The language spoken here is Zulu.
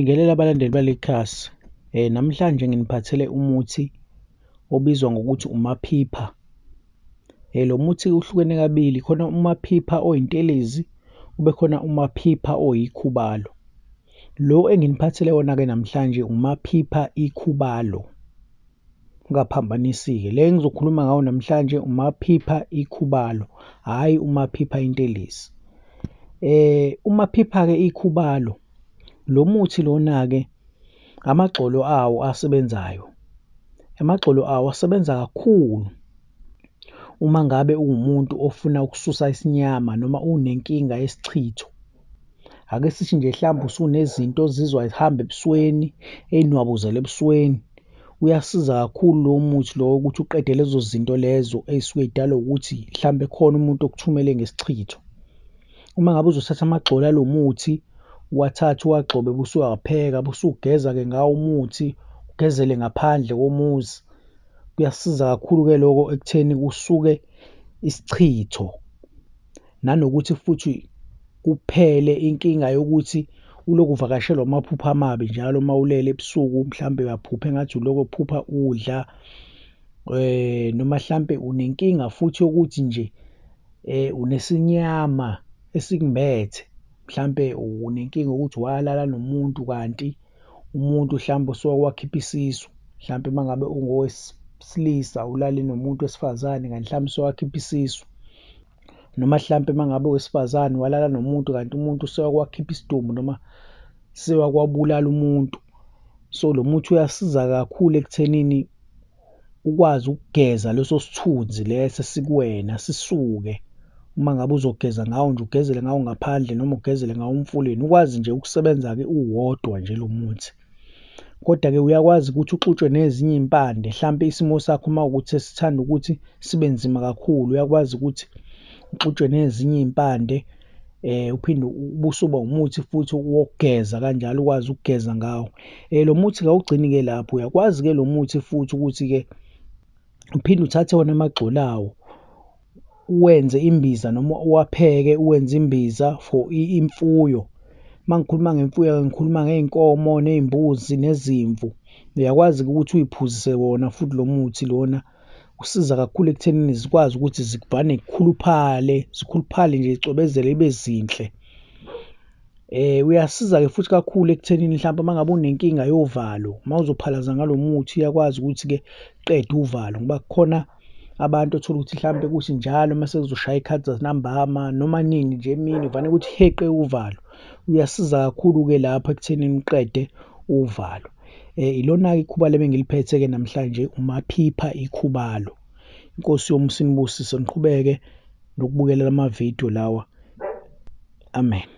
Ngiyanibingelela abalandeli baleli khasi. Namhlanje nginiphathele umuthi obizwa ngokuthi umaphipha. Lo muthi uhlukene kabili, khona umaphipha oyintelezi, kube khona umaphipha oyikhubalo. Lo enginiphathele wona-ke namhlanje umaphipha ikhubalo, ungaphambanisi-ke. Le engizokhuluma ngawo namhlanje umaphipha ikhubalo, hhayi umaphipha intelezi. Umaphipha-ke ikhubalo, lo muthi lona-ke amagxolo awo asebenzayo, amagxolo awo asebenza kakhulu uma ngabe uwumuntu ofuna ukususa isinyama noma unenkinga yesichitho. Ake sithi nje hlampe usunezinto ozizwa zihamba ebusweni, ey'nwabuzela ebusweni. Uyasiza kakhulu lowo muthi lowo ukuthi uqede lezo zinto lezo ey'suke y'dalwa ukuthi hlampe khona umuntu okuthumele ngesichitho. Uma ngabe uzothatha amagxolo alo muthi, uwathathe uwagxobe ubusuyawapheka, ubusugeza-ke ngawo umuthi, ugezele ngaphandle komuzi. Kuyasiza kakhulu-ke loko ekutheni kusuke isichitho nanokuthi futhi kuphele inkinga yokuthi ulokhu uvakashelwa amaphupho amabi njalo uma ulele ebusuku, mhlampe uyaphupha engathi ulokhu uphupha udla noma hlampe unenkinga futhi yokuthi nje unesinyama esikumbethe, mhlampe unenkinga yokuthi walala nomuntu kanti umuntu hlampe usowake wakhipha isisu, hlampe uma ngabe ungowesilisa ulale nomuntu wesifazane kanti hlampe usewakhipha isisu noma hlampe uma ngabe owesifazane walala nomuntu kanti umuntu usewake wakhipha isidumbu noma sewake wabulala umuntu. So, lo muthi uyasiza kakhulu ekuthenini ukwazi ukugeza leso sithunzi leso esikuwena sisuke. Uma ngabe uzogeza ngawo nje, ugezele ngawo ngaphandle noma ugezele ngawo emfuleni, ukwazi nje ukusebenza-ke uwodwa nje lo muthi. Koda-ke uyakwazi ukuthi uxutshwe nezinye iy'mpande, hlampe isimo sakho uma kuwukuthi sesithanda ukuthi sibe nzima kakhulu, uyakwazi ukuthi uxutshwe nezinye iy'mpande uphinde ubusuba umuthi futhi wokugeza kanjalo ukwazi ukugeza ngawo. Lo muthi-ke awugcini-ke lapho, uyakwazi-ke lo muthi futhi ukuthi-ke uphinde uthathe wona amagxolo awo uwenze imbiza noma uwapheke uwenze imbiza for imfuyo. Uma ngikhuluma ngemfuyo, ngikhuluma ngey'nkomo, ney'mbuzi, nezimvu. Uyakwazi-ke ukuthi uy'phuzise wona futhi lo muthi lona, usiza kakhulu ekuthenini zikwazi ukuthi zivane y'khuluphale, zikhuluphale nje y'cwebezele y'be zinhle. Uyasiza-ke futhi kakhulu ekuthenini hlampe uma ngabe unenkinga yovalo, uma uzophalaza ngalo muthi uyakwazi ukuthi-ke uqede uvalo ngoba kukhona abantu othola ukuthi hlampe kuthi njalo mase kuzoshaya iy'khathi zantambama noma nini nje emini vane kuthi heqe uvalo. Uyasiza kakhulu-ke lapho ekuthenini uqede uvalo. Ilona-ke ikhubalo ebengiliphethe-ke namhlanje, umaphipha ikhubalo. Inkosi yomusa inibusise, niqhubeke nokubukela lamavidiyo lawa. Amen.